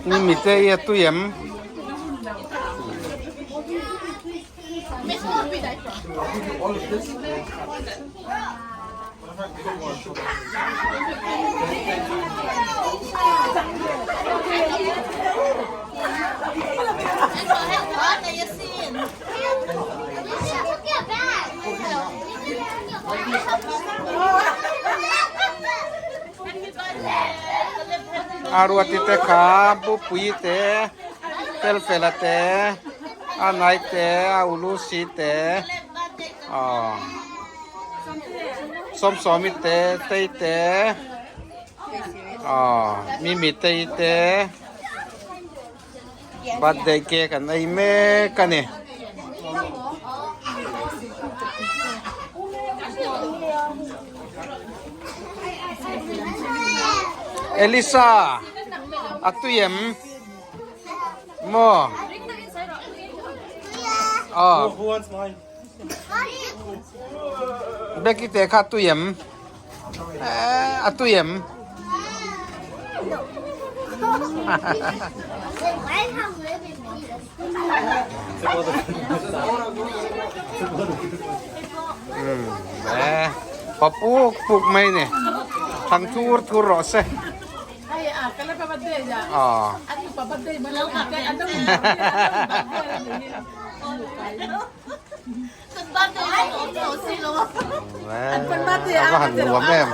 Ni mite i a tui em? A ruati te kha bupui te felfela te a nai te a ulusi te aw sawmsawmi te tei te aw mimi tei te birthday cake an ei mek a ni. Elisa a tui em maw aw Becky te kha tui em a tui em pa puk puk mai ni thang thur thur rawh se A va han nuam em.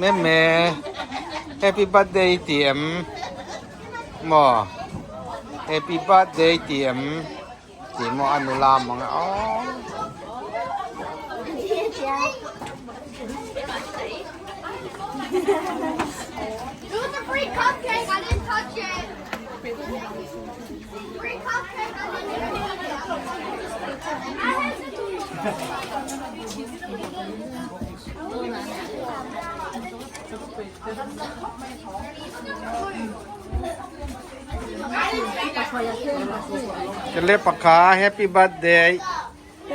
Meme happy birthday ti em maw happy birthday ti em tih maw a nula mang a aww. Kele pakha happy birthday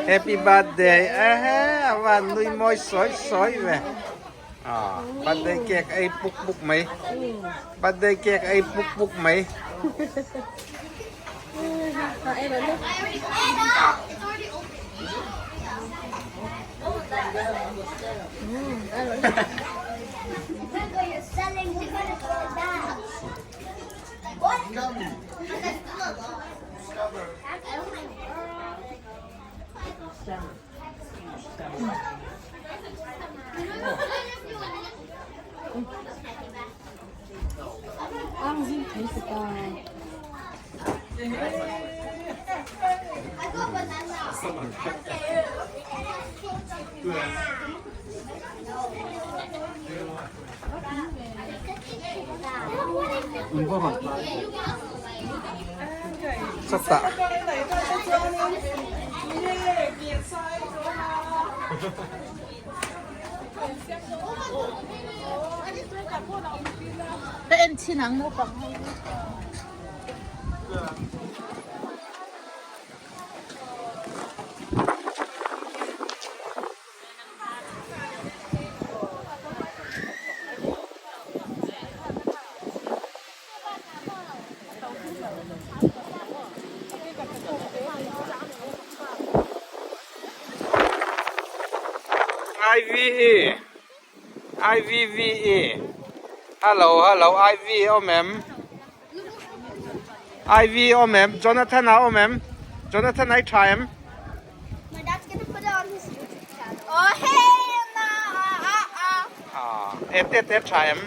happy birthday ehe a van nui mawi sawi sawi ve ah birthday cake ei puk puk mai birthday cake ei puk puk mai. Chutah Ivy. IVVE Hello hello IV awm em IV awm em Jonathan a awm em Jonathan a i tha em Ete te tha em.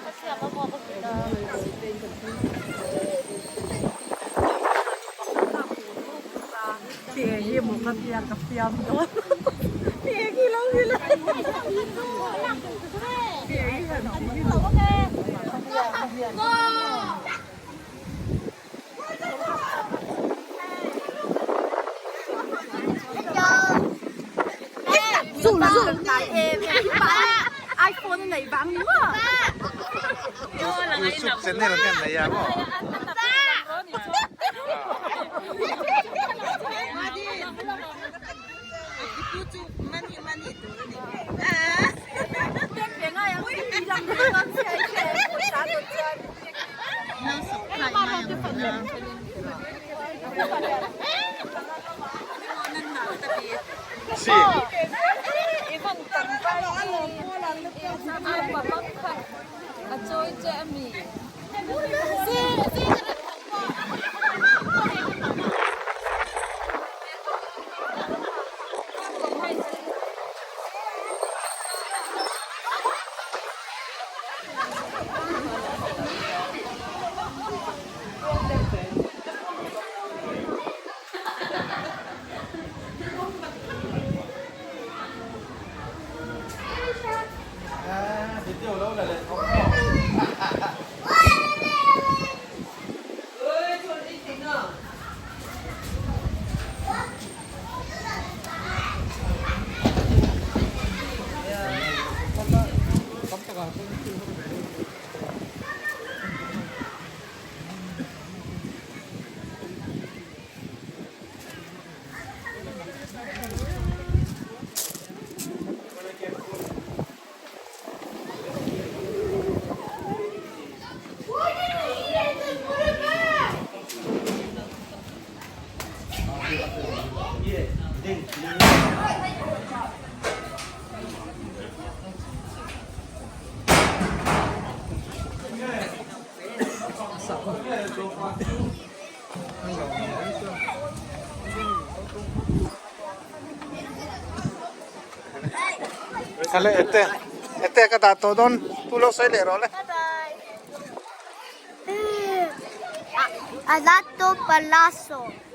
YouTube channel kan nei a maw? Si. Ale ete ete ka dah tawh dawn tu lo sawi leh rawh le. Alato Palaso.